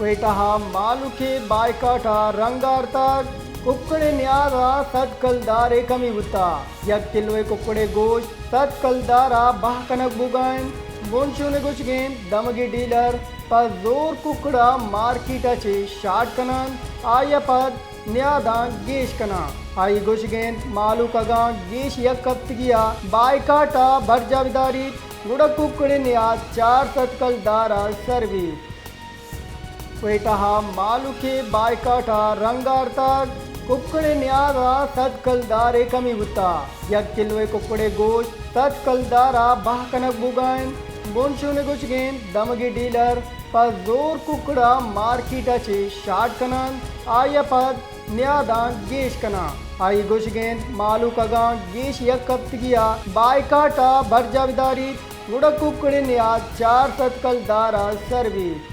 کوئٹہ ءَ مھلوک ءِ بائیکاٹ ءَ رنگ آرتگ، ککڑ ءِ نیاد ءَ سد کلدار ءِ کمی بوتگ۔ یک کلو ءِ ککڑ ءِ گوشت سد کلدار ءَ بہا کنگ بوگ ءَ اِنت۔ بنشون ءِ گوشگ اِنت دمگی ڈیلر پہ زور ککڑ ءَ مارکیٹ ءَ چہ شاٹ کن اَنت، آئی ءَ پد نیاداں گیش کن اَنت۔ آئی ءِ گوشگ اِنت مھلوک اگاں گیش یک ہپتگی ءَ بائیکاٹ ءَ برجاہ بداریت، گڑا ککڑ ءِ نیاد چار سد کلدار ءَ سر بیت۔ کوئٹہ ءَ مھلوک ءِ بائیکاٹ ءَ رنگ آرتگ، ککڑ ءِ نیاد ءَ سد کلدار ءِ کمی بوتگ۔ یک کلو ءِ ککڑ ءِ گوشت سد کلدار ءَ بہا کنگ بوگ ءَ اِنت۔ بنشون ءِ گوشگ اِنت دمگی ڈیلر پہ زور ککڑ ءَ مارکیٹ ءَ چہ شاٹ کن اَنت، آئی ءَ پد نیاداں گیش کن اَنت۔ آئی ءِ گوشگ اِنت مھلوک اگاں گیش یک ہپتگی ءَ بائیکاٹ ءَ برجاہ بداریت، گڑا ککڑ ءِ نیاد چار سد کلدار ءَ سر بیت۔